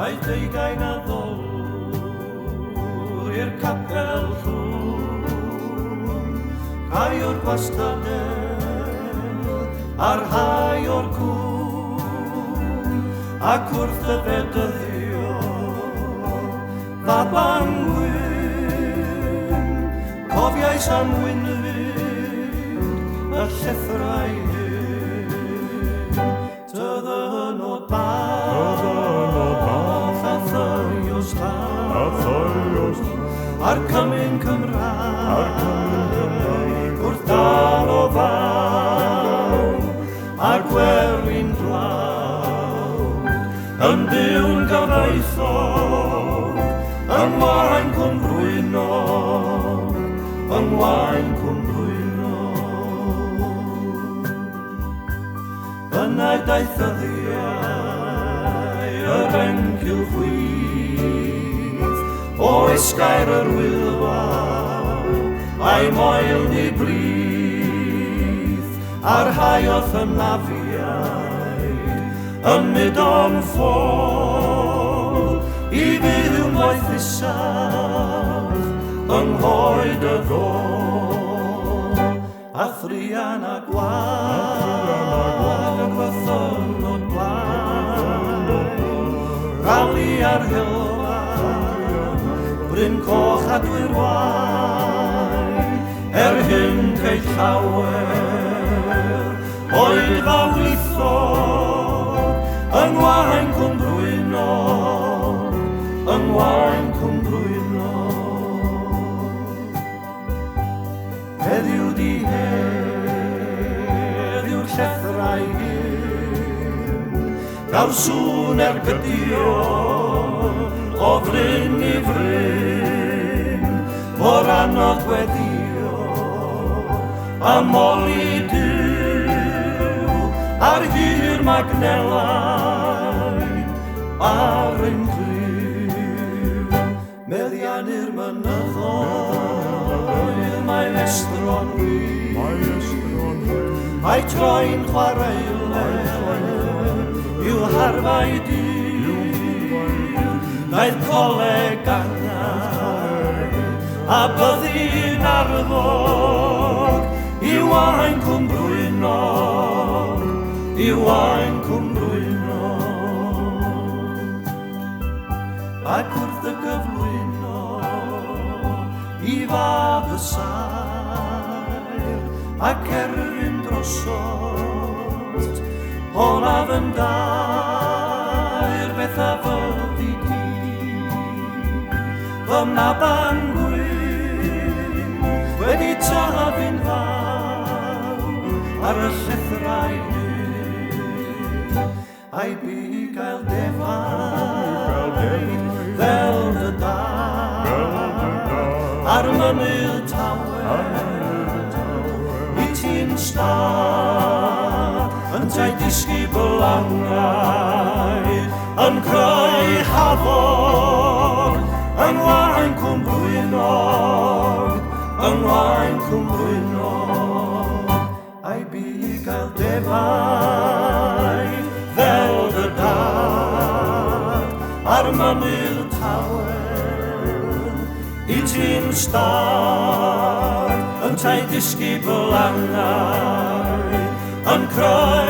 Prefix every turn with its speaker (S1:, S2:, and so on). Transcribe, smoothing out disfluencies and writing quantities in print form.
S1: Aeth deugain a ddolwr i'r capel llwn, rhai o'r gwastadedd a rhai o'r cŵn, ac wrth y fedyddio faban gwyn, cofiais am wynfyd y llethrau hyn. Tyddynod bach a thyos llan, a'r cymyn Cymraeg wrth dal o fawn, a gwerin dlawd yn byw'n gyfoethog yng Ngwaen Cwm Brwynog, yng Ngwaen Cwm Brwynog. Yna daeth ddyddiau yr encil chwith, o esgair yr Wylfa a'i moel ni blith, a'r rhai o'th hynafiaid yn mudo'n ffôl i fyw'n moethusach yng nghoed y ddôl. A thruan a gwag y bythynnod blaen, rali ar helfa, Bryn Coch a Dwyrwain, er hyn ceid llawer oedfa wlithog yng Ngwaen Cwm Brwynog, yng Ngwaen Cwm Brwynog. Heddiw di heddiw'r llethrau hyn, daw'r sŵn ergydion o fryn i fryn, mor anodd gweddio a moli Duw ar hir magnelau ar ein clyw. Meddiannu'r mynyddoedd mae estron wir, a'i troi'n chwaraele i'w harfau dir. Daeth coleg angau a byddin arfog i waen Cwm Brwynog, i waen Cwm Brwynog. Ac wrth y gyflwyno i fab y saer ac erfyn drosot, holaf yn dair beth a fyddi di. Fy mab gwyn wedi tyfu'n fawr ar y llethrau hyn, a'i bugail defaid fel dy dad ar mynydd tawel i ti'n stad yntau disgybl angau yn creu hafod yng Ngwaen Cwm Brwynog, yng Ngwaen Cwm Brwynog, a'i bugail defaid fel dy dad ar mynydd tawel i ti'n stad yntau disgybl angau yn creu